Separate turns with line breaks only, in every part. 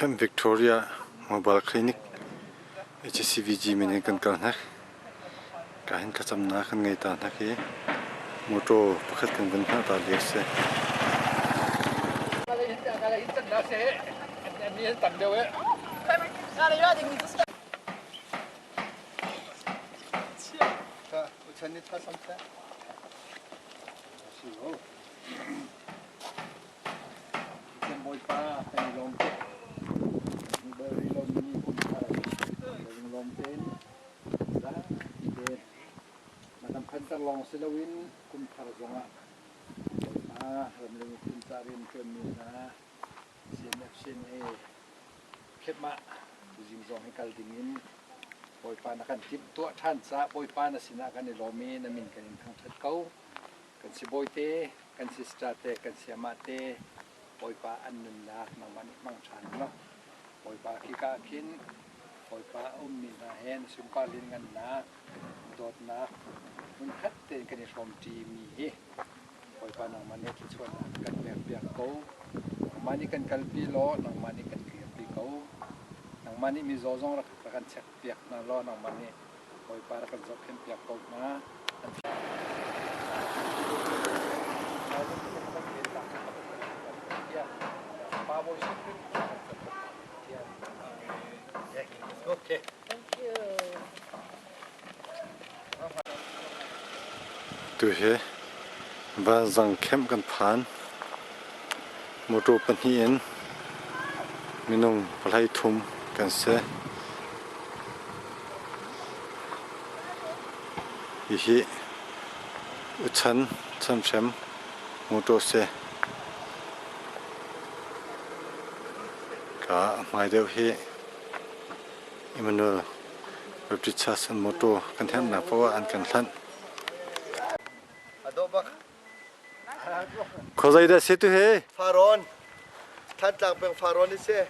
Camp Victoria Mobile Clinic HCVG min in kan kal hnek. Ka hin thlacamnak kan ngei ta hnek i motor pakhat kan vun hngah ta lio si.
Bawipa kan i lawm tuk. Bari lawmmi kum thar lunglawm tein zapi te na kan phanter lawng si loin kum thar zongah Bawipa ramle miphun ca rian ṭuanmi hna CNF CNA khepmah tuzing zong hi kal dingin Bawipa na kan timhtuah ṭhan caah Bawipa na sinah kan i lawm i na min kan in thangṭhat ko. Kan sibawi te, kan sister te, kan sayamah te Bawipa an nunnak nangmah nih hmang ṭhan law Bawipa khika ah khin Bawipa a ummi hna he na sunpar lianngannak, dawtnak hmunkhat tein kan i hrawmṭimi hi Bawipa nangmah nih thluachuahnak kan pekpiak ko. Nangmah nih kan kalpi law nangmah nih kan kirpi ko. Nangmah nih mizaw zong rak kan checkpiak hna law nangmah nih Bawipa rak kan zohkhenhpiak ko hna. Okay.
Thank you.
Tu hi vanzang camp kan phan. Motor pahnih in minung pahlei thum kan si. Hihi Uchan Chanhrem motor si. Ka a hmai deuh hi Emmanuel Baptist Church an motor kan herhnak paoh ah an kan hlanh. Khuazei dah si tu hi?
Farrawn. Thantlang peng Farrawn i si.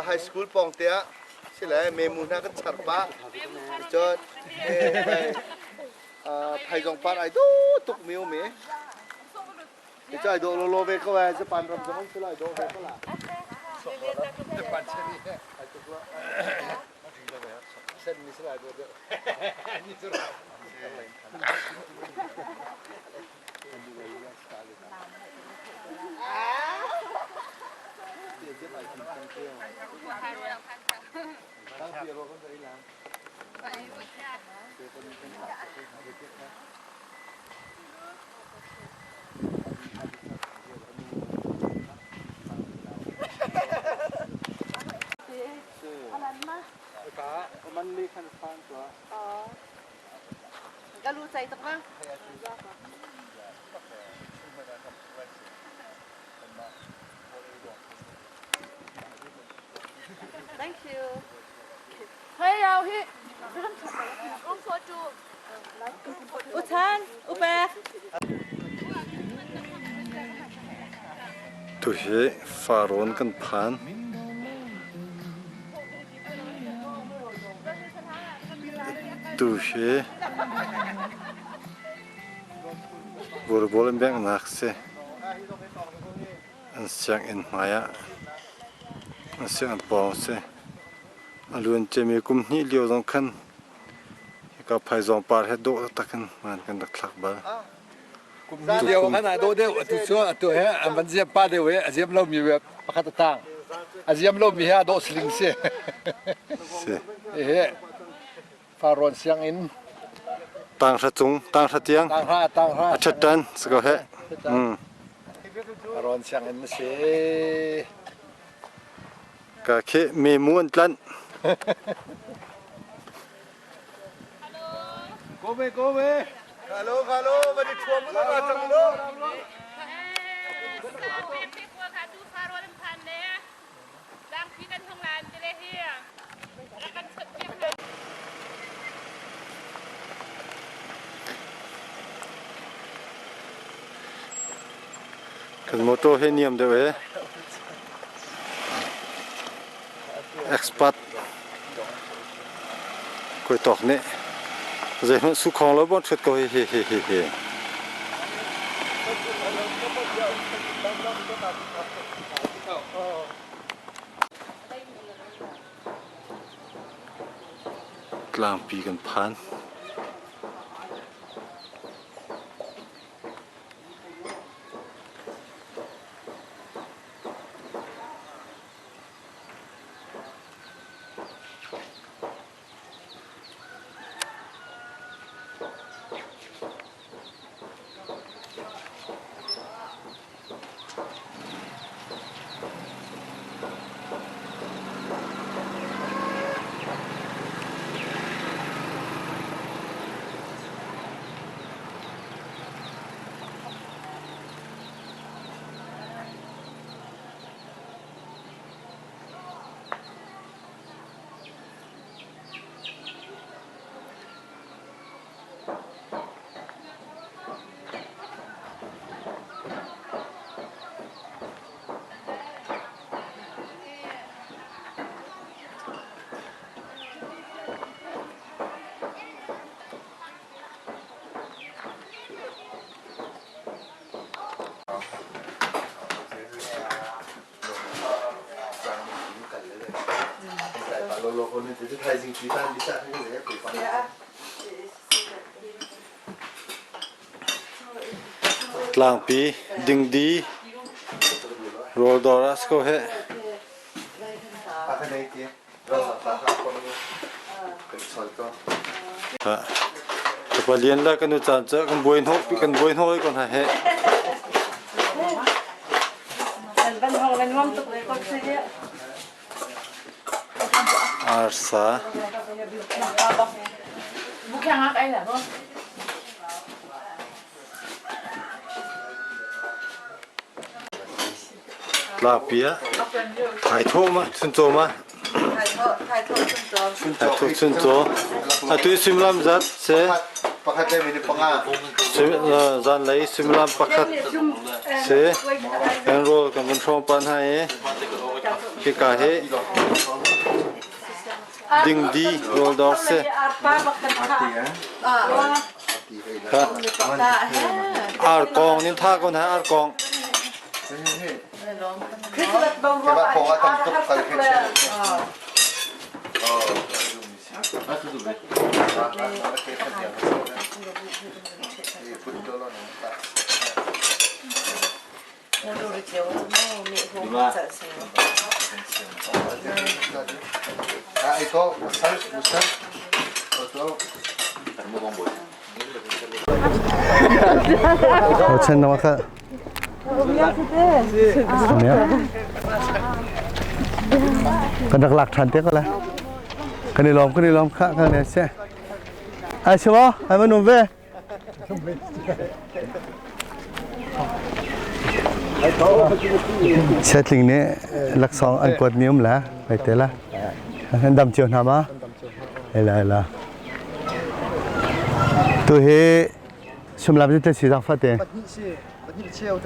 High school pawng te ah si le memu hna kan char pah. Cun phaizawng par ai dawh tuk mi um i. Cu ai dawh lawlaw ve ko ai Japan ram zong um si lai dawh ve ko la.
Japan cherry ai tuk lo. Sen mi si lai dawh deuh. Ni cu
Ka lu cai tak ma. Thank you. Hey, yao hi. Uchan, upek.
Tu hi Farrawn kan phan. Tu hi volleyball an benghnak si. An sianginn hmai ah an sianginn pawng si. A luan ciami kum hnih lio zong khan hika phaizawng par he dawh taktak in hmaan kan rak thlak bal.
Kum hnih lio khan aa dawh deuh atu cu atu he an van ziam pa deuh i a ziam lomi pakhat a tang. A ziam lomi he aa dawh siling si.
Si.
Hihi Farrawn sianginn.
Tanghra cung, tanghra tiang.
Tanghra, tanghra.
A ṭhat tan, si ko heh.
Farrawn sianginn na si.
Ka khi memu an tlanh.
Go ve, go ve.
Halo, halo, van i thuam lo ra cang lo.
Kan motor hi niam deuh e. Expat koi tawk nih zeihmanh su khong lo bon ṭhut ko hi hi hi hi hi. Tlangpi kan phan. Tlangpi dingdi rawldawr ah si ko heh. Palian la kan u caan cu kan buai hnawh kan buai hnawh ko hna heh. Arsa. Tlakpi ah thaithawh ma chuncaw ma thaithawh chuncaw atu suimilam zat se
pakhat le minute panga
zanlei suimilam pakhat se kan rawl kan vun hrawng pan hai i hika hi dingdi rawl dawr se Arkong nin tha ko na arkong.
Chen nama kha. Kan rak lak ṭhan te ko la. Kan i lawm kan i lawm kha kan ne se. Ai siwa, ai manum ve. Settling nih laksawng an kuat mi um la vai te la an dam cio hna ma ela ela tu hi sumlam te si zang fate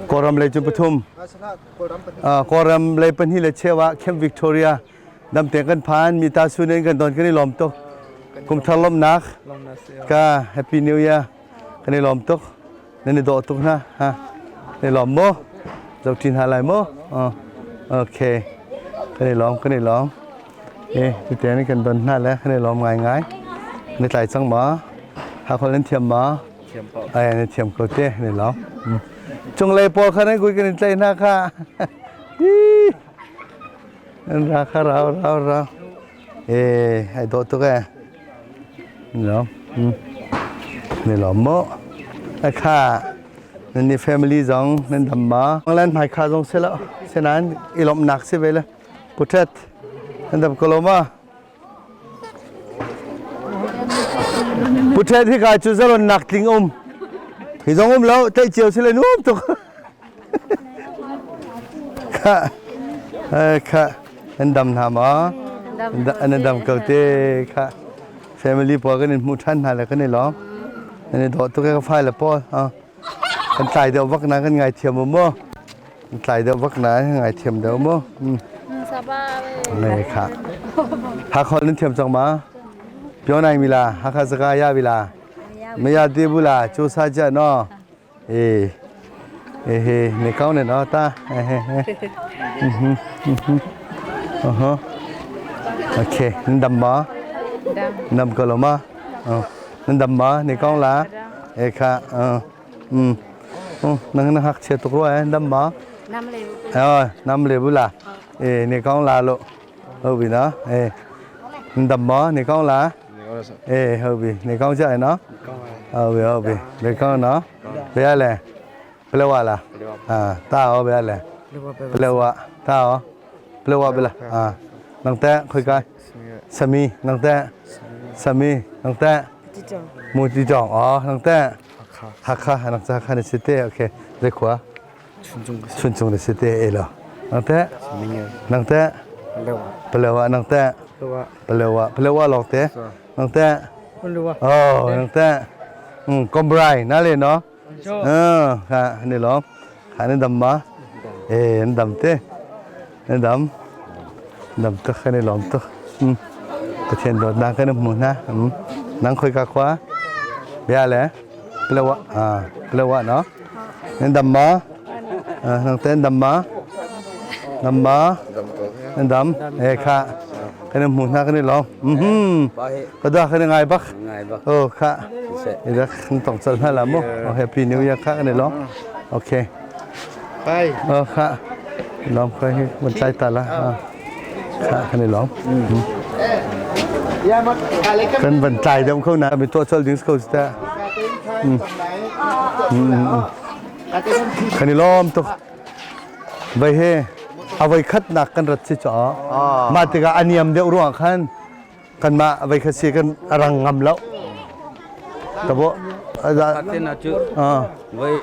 Kawlram lei cu pathum Kawlram lei pahnih le cheu ah Camp Victoria Damte kan phan mi ta su nen kan don kan i lawm tuk. Kum thar lawmnak ka Happy New Year kan i lawm tuk. Nan i dawh tuk hna ha. Nan i lawm maw? Zo ṭin hna lai maw? Okay. Kan i lawm kan i lawm. Eh, tute kan don hna le kan i lawm ngai ngai. Nan tlai cang ma? Hakhol nan thiam ma? Ai nan thiam ko te nan i lawm. Cunglei pawl kha nan kui kan in tlaih hna kha. An ra kha rau rau rau. Eh, ai dawh tuk eh. No. Ni lawm mu. A kha nan ni family zong nan dam ma. Lan hmai kha zong se lo. Senan i lawmhnak si ve le. Putret. Nan dam ko lo ma? Putret hi ka cu zaron nak tling um. Hi zong um lo, tlaih cio si le nuam tuk. Kha kha an dam hna ma? An dam ko te kha. Family pawl kan in hmuh ṭhan hna le kan i lawm. Nan i dawh tuk e ka fai le pawl. Kan tlai deuh vak na kan ngaithiam u mu. Kan tlai deuh vak na kan ngaithiam deuh mu. Ne kha. Hakha nan thiam cang ma? Pyo nai mi la, Hakha saka ya bi la. Maya te bu la, chu sa cha no. အေးအေးဟေးနေကောင်းနေနော်တာဟဲ့ဟဲ့ဟဲ့ဟွန်းဟွန်းဟွန်းโอเคနဒမ Nam ko lo ma? Nan dam ma? Ni kong la? E kha. Nang na hak chia tuk rua eh dam ma?
Nam le.
Eh, nam le bu la. E ni kong la lo. Ho bi na. E. Dam ma? Ni kong la? E ho bi. Ni kong cha no? Ho bi ho bi. Ni kong no? Be le. Palawa la. Ah, ta ho be le. Palawa. Ta ho. Palawa be la. Ah. Nang te khoi kai. Sami nang te. Sami nang te. Mu ti chong. Oh, nang te. Hakha. Hakha nang cha Hakha ni si te. Okay. Le khua. Chuncung ni si te e lo. Nang te. Nang te. Palawa nang te. Palawa. Palawa lok te. Nang te. Oh, nang te. Kombrai na le no. Kha ni lawm. Kha ni dam ma? Eh, an dam te. An dam. Dam tuk kan i lawm tuk. Pathian dawtnak kan hmu hna. Nang khoi ka khua? Bia le? Palawa. Ah, Palawa no? Nan dam ma? Nang te dam ma? Dam ma? Nan dam? Eh, kha. Kan hmu hna kan i lawm. Ka da kan ngai bak. Oh, kha. Ida kan tong chal hna la mu. Oh, happy new year kha kan i lawm. Okay.
Bye.
Oh, kha. Lawm khoi hi mun chai ta la. Kha kan i lawm. Kan van tlai deuh kho na mi to chal ding ko ta. Kan i lawm tuk. Vai he a voi khat nak kan rat si cho. Ma tikah a niam deuh ruang khan kanmah voi khat si kan a rang ngam lo. Tabo
Tena cu voi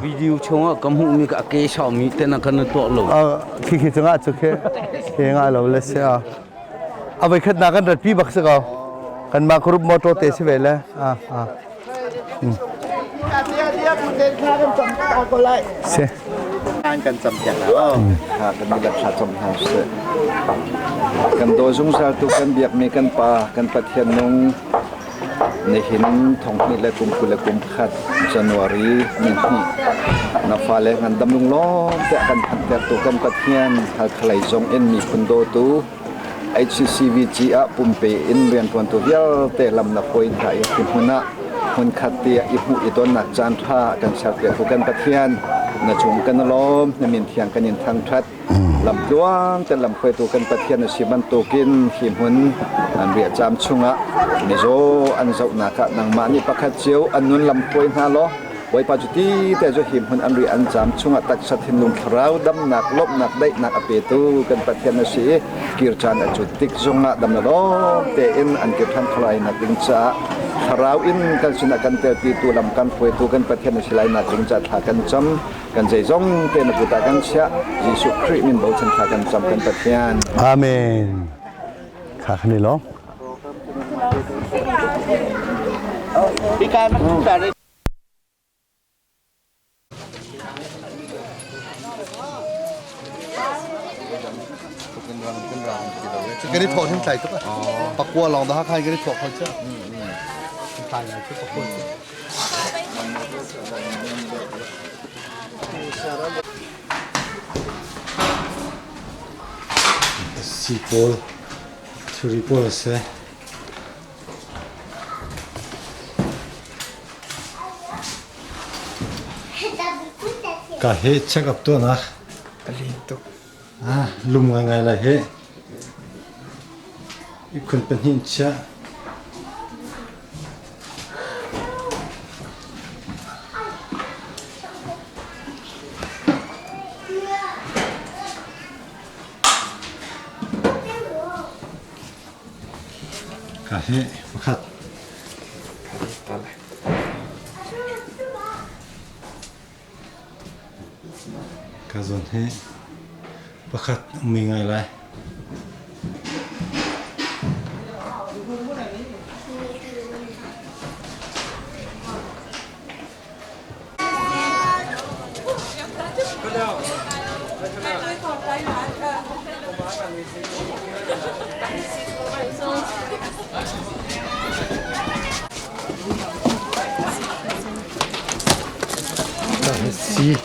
video chungah ka hmuh mi ka ke sau mi tena kan tuah lo.
Khi khi chungah cu khi khi nga lo le si a. A voi khat nak kan rat pi bak si ko. Kanmah group motor te si ve le. A a. Si.
Kan cam piak ha kan mi thla cam hna seh. Kan daw zungzal tu kan biakmi kan pa kan Pathian nung nihin thonghnih le kum 21 January ni hnih na fale ngandam lunglawm tiah kan phanter tu kan Pathian Halkhalei zong in miphun dawtu HCCVG ah pumpe in rianṭuantu vialte lam na hruai hna i hi hmun ah hmunkhat tiah i hmuh i tonnak caan ṭha kan serpiaktu kan Pathian na cung kan i lawm na min thiang kan in thangṭhat lamtluang ten lamhruaitu kan Pathian na si bantukin hi hmun an riahcaam chungah mizaw an zohnak ah nangmah nih pakhat cio an nun lamhruai hna law Bawipa cu ti te cu hi hmun an ri an caam chungah taksa thinlung thlarau damnak lawmhnak daihnak a petu kan Pathian na si i kir caan a cut tik zongah dam le lawm tein an kir ṭhan kho lai nak ding caah thlarau in kan sinah kan telpitu lam kan hruaitu kan Pathian na si lai nak ding caah thla kan cam kan zeizong te na kut ah kan chiah Jesuh Khrih min bochan thla kan cam kan Pathian.
Amen. Kha kan i lawm. Kan i thawh hin tlai tuk pakua lawng dah khan kan i thawh kho cu. Tlai ngai cu pakua cu.
Si pawl thuri pawl a si. Ka he check up tuahnak. Ah, lum ngaingai lai he. Ihkhun pahnih in chiah. Ka he pakhat. Ka zawn hi pakhat ummi ngai lai. Si.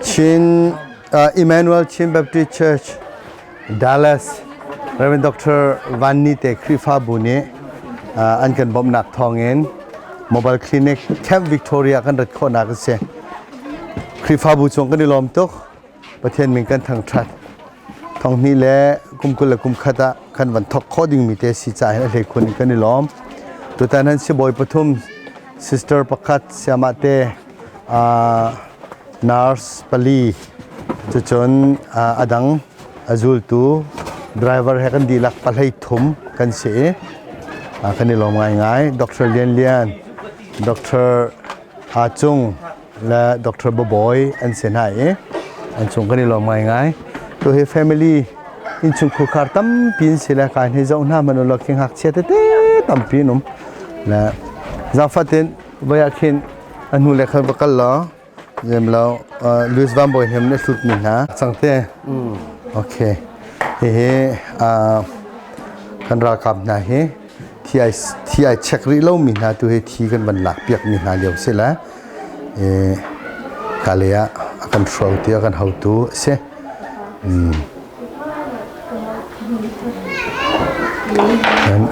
Chin Emmanuel Chin Baptist Church Dallas Reverend Dr. Van Ni te Khrihfabu nih an kan bawmhnak thawngin Mobile Clinic Camp Victoria kan rat khawhnak a si. Khrihfabu cung kan i lawm tuk. Pathian min kan thangṭhat. Thonghnih le kum 20 le kum khat ah kan van thawk khawh dingmi te si caah hin a hleikhun in kan i lawm. Tutan han sibawi pathum, sister pakhat, siamah te nurse pali, cucun a dang a zultu driver he kan dihlak pahlei thum kan si i kan i lawm ngaingai. Dr. Lian Lian, Dr. Ha Cung le Dr. Babawi an si hna i an cung kan i lawm ngaingai. Tu hi family innchungkhar khar tampi in si le kai hi zoh hna hmanh ulaw khi ngakchia tete tampi an um. Le zaangfah voi ah khin a hnu le khan va kal law zem lo Louis Van Bawi hem nih hlut mi hna cangte. Okay. Hihi kan ralkap hna hi thi ai thi ai check rih lomi hna tu hi thi kan van lak piak mi hna lio si le kale ah a kan hruaitu a kan hotu a si.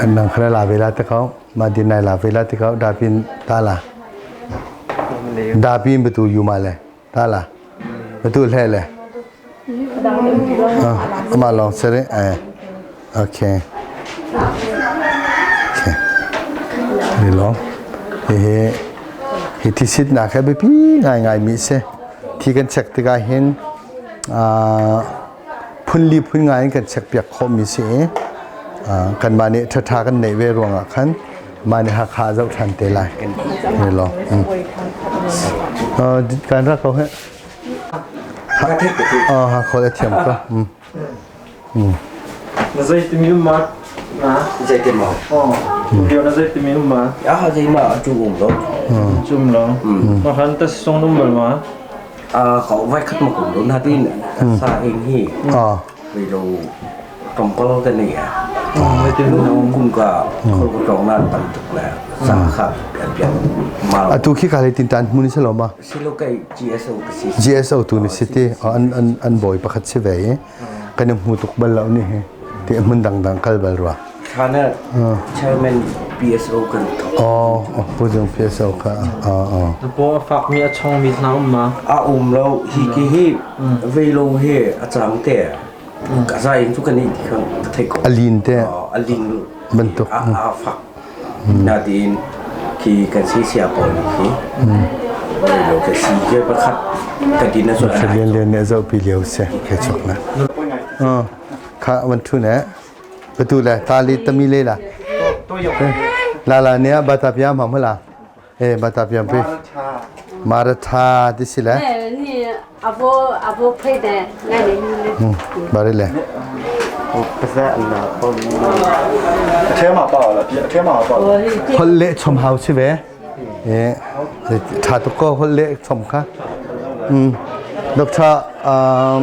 An nang khara la ve la te ko ma din nai la ve la te ko da pin ta la da pin betu yu ma le ta la betu hle le ama long sere eh okay okay ni long hi hi hi thi sit nak he biapi ngai ngai mi si thi kan check tikah hin phunli phun ngai in kan check piak khawh mi si i kanmah nih ṭhaṭha kan neih ve ruangah khan mah nih Hakha zoh ṭhan te lai ni long kan rak ko he ha khol a thiam ko
Na zei timi um ma? Na
zei te ma?
Oh. Dio na zei timi um ma?
Ya zei ma tu um lo.
Cum lo. Ma khan ta song um bal ma?
A ko vai khat ma kum lo na tin sa ing hi.
Ah.
Vì lo tong ko te ni a. Kum ka khol ko tong na tam tuk la. Sa kha pian ma.
Atu khi ka le tin tan mun se lo ma?
Si lo kai GSO ka si.
GSO tu ni city an an an boy pakhat si ve i kan i hmu tuk bal lo ni hi ti hmun dangdang kal bal rua.
Khana chairman PSO kan
Oh, oh pu jung PSO kha. Oh, oh.
Na paw a fak mi a chong mi hna um ma?
A um lo hi ki hi vei lo he a chang te ka za in chu kan i ti khang ka thei ko.
A lin te.
A lin
bantuk.
A fak na tiin khi kan si sia pawl nih khi lo ka si ke pakhat ka din na
chu lian lian ne zo pi liu se ke chok na kha wan thu ne batu le tali tami le la la la ne ba ta pya ma la e ba ta pya pe maratha ti si le
ni abo abo phei de ngai ne ni
ba re le ဟလေချုံဟောက်ရှိပဲအဲထာတကောဟလေချုံခါอืมဒေါက်တာအမ်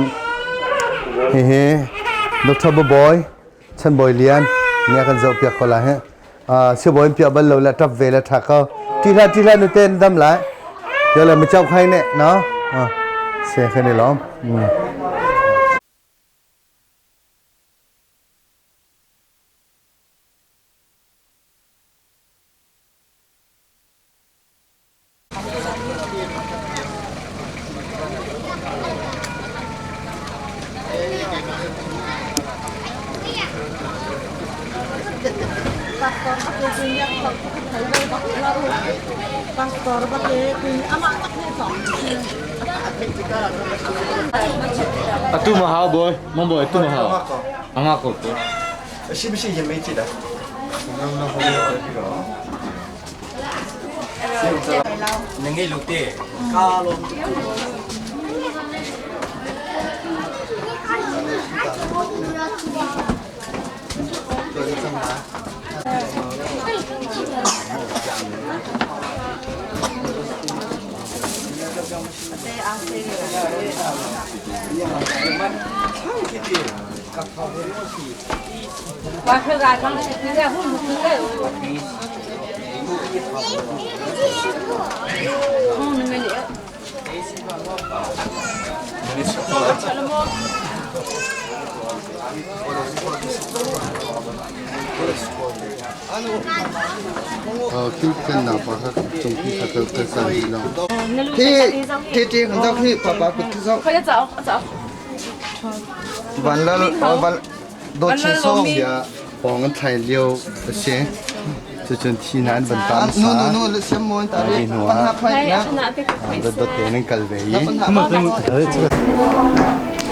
ဟေဟေဒေါက်တာဘဘွိုင်ချန်ဘွိုင်လီယန်ညကန်ဇောပြခေါ်လာဟဲ့အာဆေဘွိုင်ပြဘလောလာတပ်ဝေလာထာကောတီလာတီလာနတဲ့ဒမ်လာပြောလဲမကြောက်ခိုင်းနဲ့နော်ဟာဆေခနေလောอืม
Atu ma hau boy, mong boy tu ma hau. Anga ko tu.
是不是也没记得？
Na ngei lo te. Ka lom.
这这很早可以爸爸不知道。
快点走，走。
完了，完都轻松呀。
pong an thlai lio a si cucun thi hna an van tam
No
sa
no no, 先摸打
di hnu ah dotdot tein an kal ve i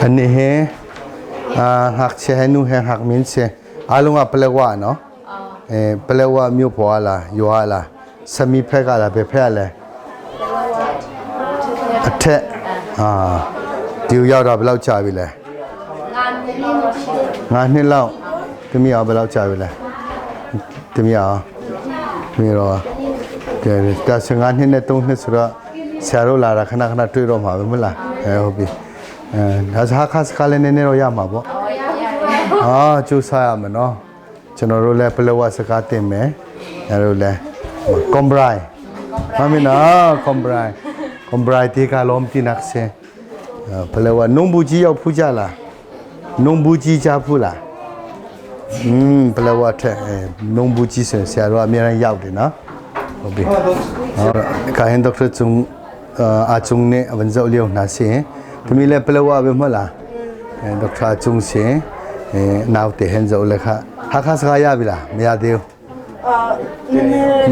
Ani he ngakchia he nu he ngakmi an si. Alung ah Palewa no? Eh Palewa myo pho la yua la sami phe ka la be phe le အထက်အာဒီရောက်တော့ဘယ်လောက်ကြာပြီလဲငါနှစ်လောက်တမီးအောင်ဘယ်လောက်ကြာပြီလဲတမီးအောင်မီးတော့တယ်ဒါဆိုငါနှစ်နဲ့သုံးနှစ်ဆိုတော့ဆရာတို့လာတာခဏခဏတွေ့တော့မှာပဲမလားအဲဟုတ်ပြီအဲဒါဆိုဟာခါစကလည်းနည်းနည်းတော့ရမှာပေါ့အာကျိုးစားရမယ်နော်ကျွန်တော်တို့လည်းပလဝစကားတင်မယ်အဲတို့လည်းကွန်ဘရိုင်မမီနော်ကွန်ဘရိုင်ကွန်ဘရိုင်တီကလုံးတိနက်ဆေပလဝနုံဘူးကြီးရောက်ဖူးကြလားနုံဘူးကြီးကြဖူးလားอืมပလဝထက်နုံဘူးကြီးဆိုဆရာတို့အများကြီးရောက်တယ်နော်ဟုတ်ပြီဟုတ်ကာဟင်ဒေါက်တာကျုံအာကျုံနဲ့ဝန်ဇောလျောနာစင်တမီလည်းပလဝပဲမဟုတ်လားအဲဒေါက်တာကျုံစင်အဲနောက်တဟန်ဇောလက်ခဟာခါစကားရပြီလားမရသေးဘူး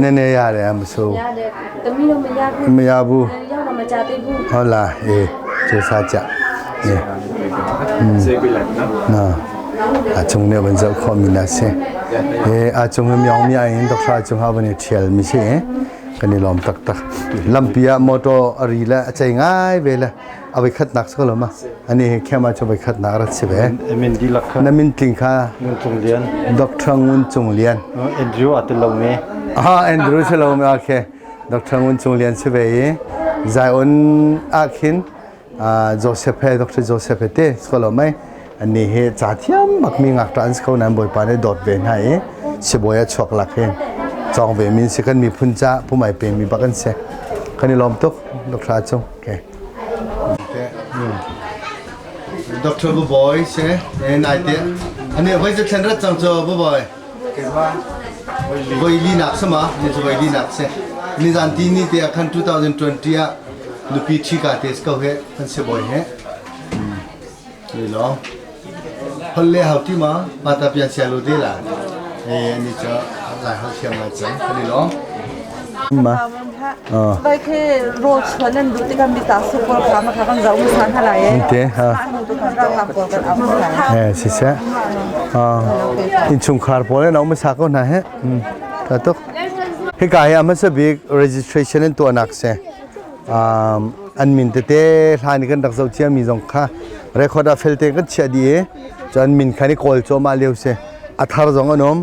နည်းနည်းရတယ်မဆိုး
ရတယ်တမီးတော့မရဘူး
မရဘူး
ရောက်တော့မကြသေးဘူး
ဟုတ်လားအေးကျိုးစားကြအေးနော်အချုံနေဝန်ဇောခေါ်မီနာစင်အေးအချုံမြောင်မြိုင်ဒေါက်တာချုံဟာဘနေချယ်မီစင်ကနေလောမ်တက်တက်လမ်ပီယာမော်တော်အရီလာအချိန်ငိုင်းပဲလာအဝိခတ်နက်စကလမအနေခဲမချဘခတ်နာရတ်စီပဲ
Min di lak
နမင်တင်ခါ
Ngun Chung Lian
ဒေါက်တာငွန်းချုံလျန်
Andrew atel lo me
အာအန်ဒရူးချလောမโอเคဒေါက်တာငွန်းချုံလျန်စီပဲဇိုင်အွန်အခင်အာဂျိုဆက်ဖဲဒေါက်တာဂျိုဆက်ဖဲတေစကလမဲအနေဟေဇာတီယမ်မကမီငါတန်စကောနမ်ဘွိုပါနေဒေါတ်ဘဲနိုင်စီဘွေချောကလာခဲจองเวมินสิกันมีพุนจ้าผู้ใหม่เป็นมีบักกันเสคันนี้ลอมตุกดอกราจงโอเคดอกเตอร์บุบอยเสนายเตอันนี้ไว้จะเทนรัดจังโจบุบอย voi li nak sama ni chu voi li nak se ni zan ti ni te akhan 2020 a nupi thi ka te ko he kan se boy he ni lo hol le hau ti ma pa ta pya sia lo de la e ni cha lai hau sia ma cha ni lo ma
ไปคือโรชวนนั่นดูที่กันมีตาสุกลขามาค่ะกันเจ้ามุสานอะไร
te ha
ดูกันเราหลับกันเอา
eh si se a in chung khar pole na ma sa ko na he ta tok he ka ya ma sa big registration in to nak se um an min te te hlan kan rak zo chia mi zong kha record a fel te kan chia di e chan min khani kol cho ma leu se athar zong anom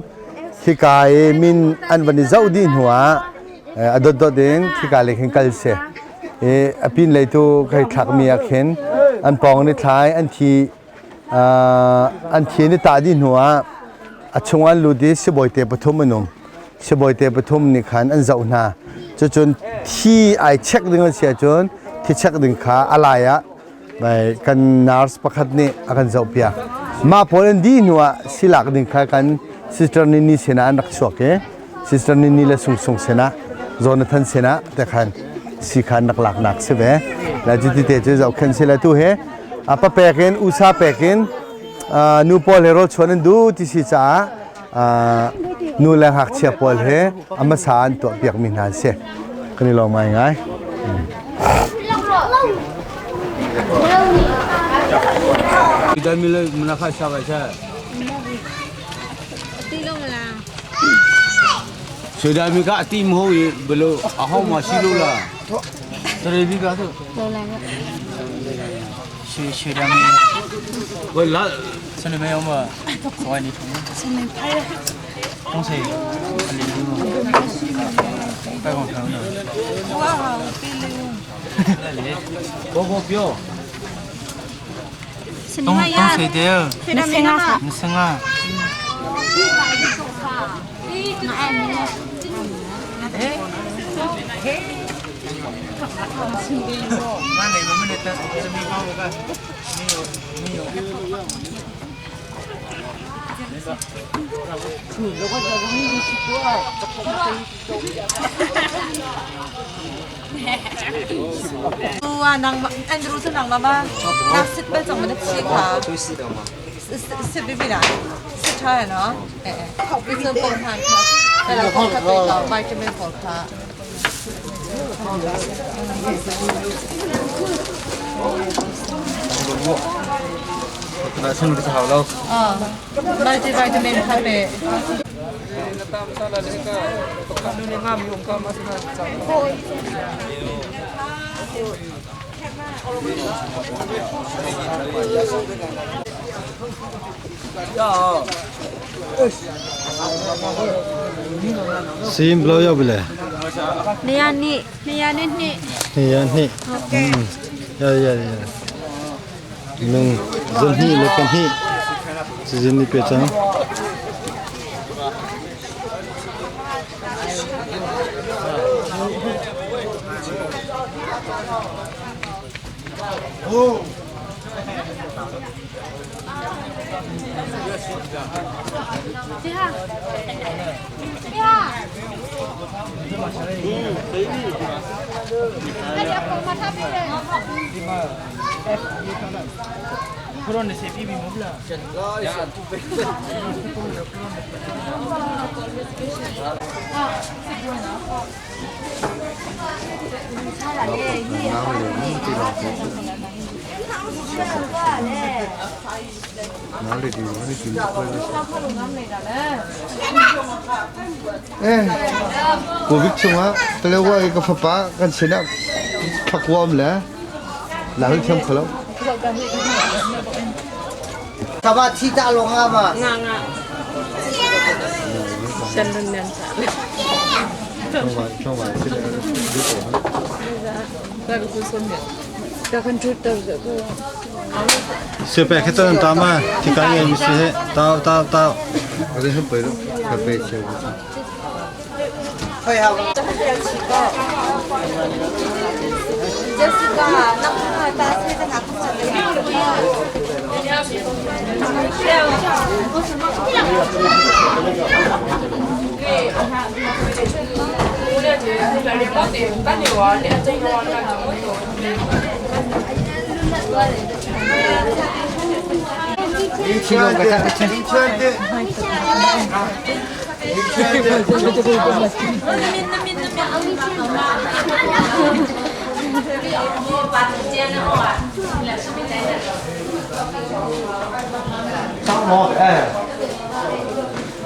khi kai min an vani zau di nuwa adot dot in khi ka le khin kal se e apin lei tu kai thak mi a khen an pong ni thlai an thi an thi ni ta di nuwa a chung an lu di siboi te pathum anum siboi te pathum ni khan an zau na chu chun thi ai check ding an sia chun thi check ding kha alaya bai kan nurse pakhat ni akan zau pia ma polen di nuwa silak ding kha kan sister ni ni sena an rak chuak e sister ni ni le sung sung sena Jonathan sena te khan si khan nak lak nak se ve la ji ti te chu zau khen se la tu he apa pekin usa pekin nu pol hero chuan an du ti si cha. Nu le ngakchia pawl he a hmasa an tuahpiakmi hna an si. Kan i lawm ngaingai.
Sudami ka tim ho i belo aho ma si lo la. Tarebi ka tu.
ရွှေရွှေတမ်း
Ko la
စနေမဲအောင်မဆွိုင်းနေထုံးစနေဖိုင်တုံးစေအလီလူပဲကောင်ထောင်းတော့
ဝါဟာပီလူ
bo bo pyo.
စနေမရ
တုံးစေတဲ့
ဖေဒမီနာ
မစငါမနေမမနဲ့တသမီးပေါ့ကမီယိုမီယို
ဝါနန်အန်ဒရူစနန်မမနာစစ်ပဲကြောင့်မနချီခါစစ်ပြီးပြီလားစစ်ထားရနော်အဲအဲပြီးစပုံထားခါအဲ့ဒါခါတော့ဗိုက်တာမင်ပေါ်ခါ
Na sun ka hau lo.
အာมัลติวิตามินค่ะเป
စီးဘလို့ရောက်ပြီလဲ
နေရနေ့နေရနေ့နှစ်
နေရနှစ်ဟုတ်ကဲ့ရရရရလုံဇန်ဟီလေကန်ဟီစီဇင်းနိပေချန်
ဒီဟာဒီဟာအဲ့ဒီအပေါ်မှာထားပြီးတယ်
ခရိုနေစေပြီးပြီမဟုတ်လား
Eh, Covid chungah Palawa i ka fapa kan sinah thakuam le lahul thiam kholo.
Kaba thi ta lo nga ma.
စေပဲခက်တန်တာမဒီကနေ့မစီတောက်တောက်တောက်
Ada hum pairu ka pe che.
Phai ha.
เจสสิก้านักตาเซตนาคุจันเลย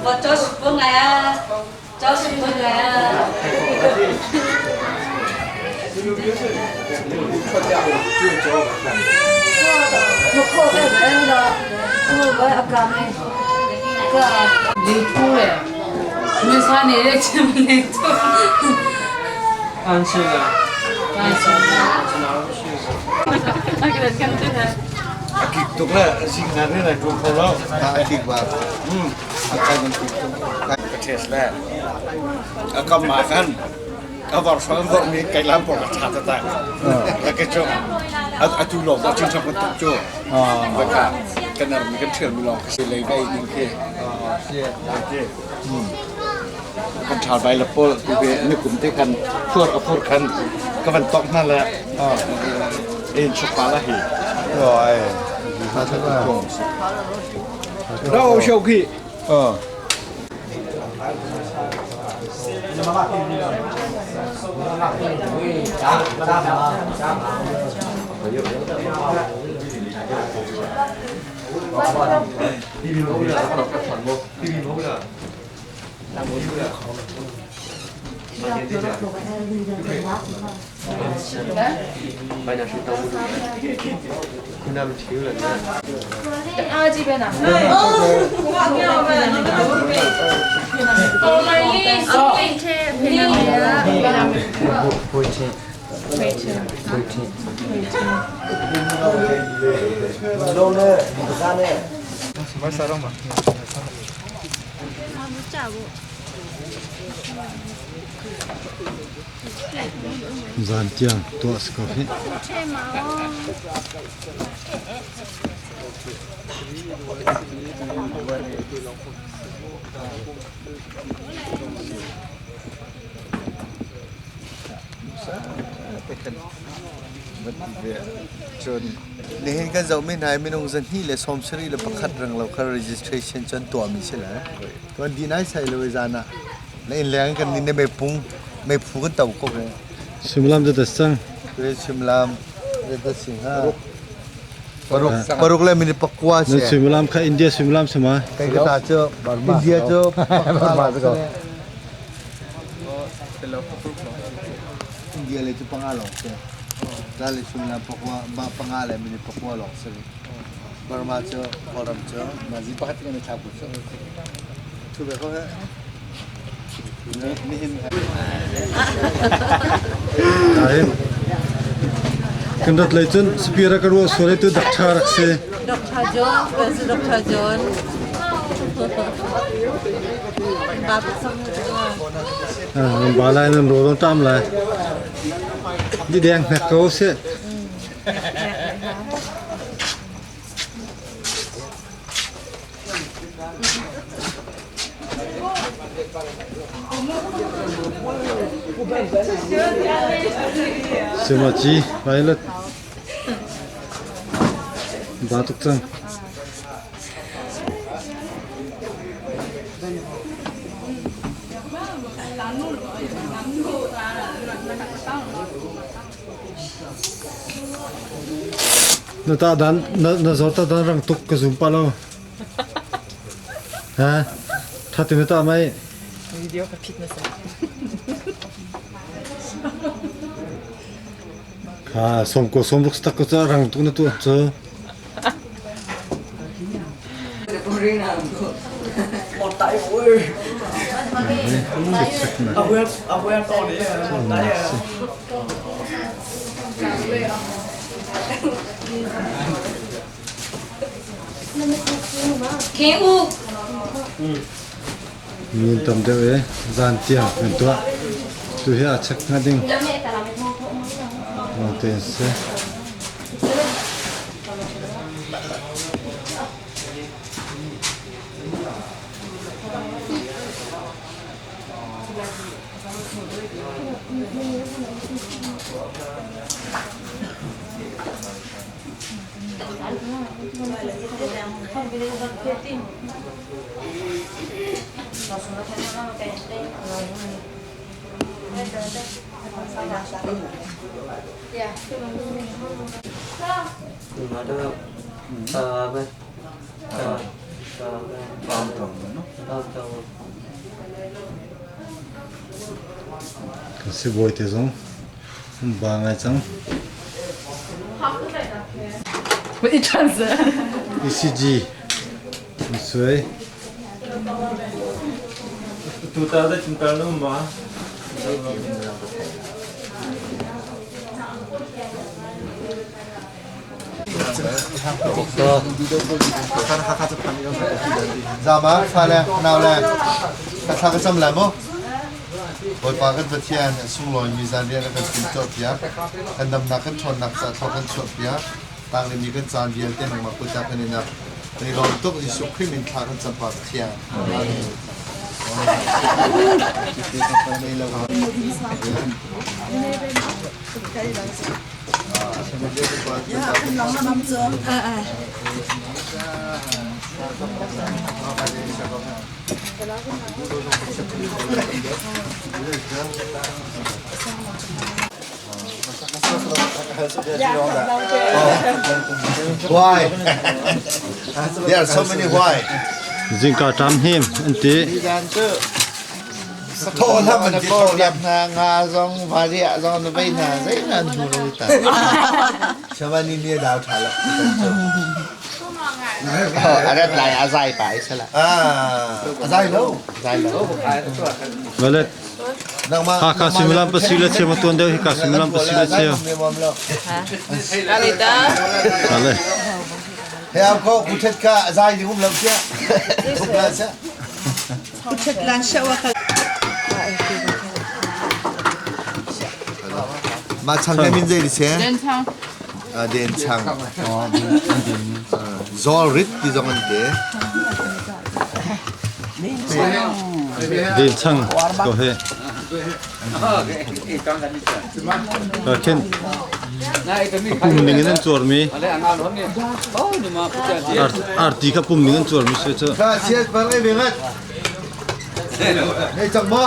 我招是不来啊，招是不来啊。
လေထိုးတယ်မင်းစားနေတဲ့ချင်မလေးထိုး
အန်ချီလာအန်ချီလာကျွန်တော်ရှိ
အဲ့ဒါကန်တဲ့
Tuk la sing na ne na tu kho lo.
Ta tik ba. Akai ban tik tu.
เทสแล้วก็มากันก็บอกสอนบอกมีไก่ล้ำปอกชาตะแล้วก็จบอะจูหลอกก็ชิงชอบกันตุกโจ้แล้วก็กันนั่นมีกันเชื่อมีลองคือเลยไปยิงเคโอเคกันชาวใบละโปไปนึกกลุ่มที่คันพวกอพวกคันก็มันตกนั่นแหละเอ็นชปาละหี
Rồi. Ta thế nào?
เราเชียวขี้
Ờ.
Zan tiang tuah si ko hih.
Cun nihin kan zohmi hna hi minung 271 renglo kha registration cu an tuahmi si le tuan di nai sai lo i zan ah na inn leng kan nin meipung meiphu kan to ko ve.
Suimilam cu dat cang.
Suimilam dat si hnga. Paruk le minute pakua si.
Na suimilam kha India suimilam si ma?
Kai ka ta cu India cu Burma si ko. India le cu panga lawng si. La le suimilam pakua panga le minute pakua lawng si. Burma cu Kawlram cu mazi pakhat kan i thla cu. Thu ve ko he. Nihin
Ahin. Kan rat lei cun spear ka ruah sual tu doctor rak si.
Dr. John, where's Dr. John?
Ah, ba lai nan ro dong tam lai. Di deng hnek ko si. Semaci pilot ba tuk cang. Na ta dan na zor ta dan rang tuk ka zum pa lo. Ha? Tha te na ta mai.
Video ka phit na sa.
Kha som ko som ruk tak ko cha rang tuk na tu chu. Min tam deuh e zan tiang kan tuah. Tu hi a chek hnga ding. Te se. Kan sibawi te zong an ba ngai cang. ECG an suai.
Tuta da cinta lu ma.
Zama fale nau le ka thla ka cam lai mu. Bawipa kan Pathian sunglawi mi zanriah na kan timhtuah piak. Kan damnak kan ṭhawnnak ca thluak kan chuah piak. Tanglimi kan caan vialte nangmah kut ah kan i nak. Kan i lawm tuk Jesuh Khrih min thla kan cam pa Pathian. Amen. Why? There are so many why.
Zingka ṭam him an ti.
Thaw hlam an ti thaw hlam.
Hna nga zong varia zong na vei hna zei nan hmu lo ta.
Shavani ni dau tha lo.
Arat lai a zai pa ai sala.
Ah, a zai lo.
Zai lo.
Valet. Hakha suimilam pasarih le cheu ma tuan deuh hika suimilam pasarih le cheu. Ale.
He am ko kuchet ka zai ding um lo sia. Thuk la sia.
Kuchet lan shawa ka.
Ma chang ke min zei di se?
Den chang.
Den chang. Zol rit ti zong an te.
Den chang ko he. Khin pum ning in an cuarmi arti kha pum ning an cuarmi si cu.
Ka siat bang ei bengat. Nei chang ma.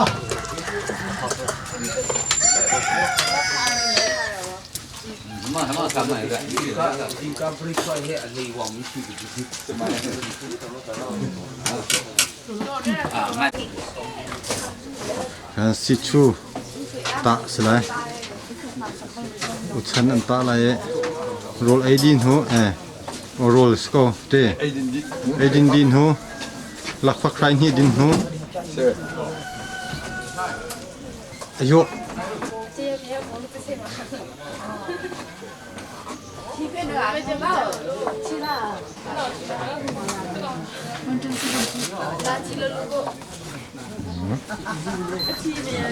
Kan sichu tah si lai. Uchan an tah lai i rawl ei dih hnu eh rawl si ko te ei din dih hnu lakphak hrai hnih din hnu ayo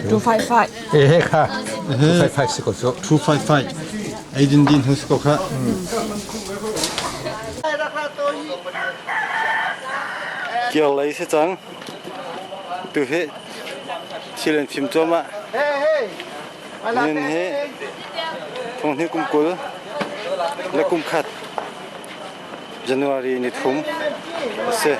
255.
Eh kha 255 si ko cu 255 ei din din hu si ko kha Kial lei si cang tu hi thil an fim cuahmah Nihin hi thonghnih kum 20 le kum khat January ni thum a si.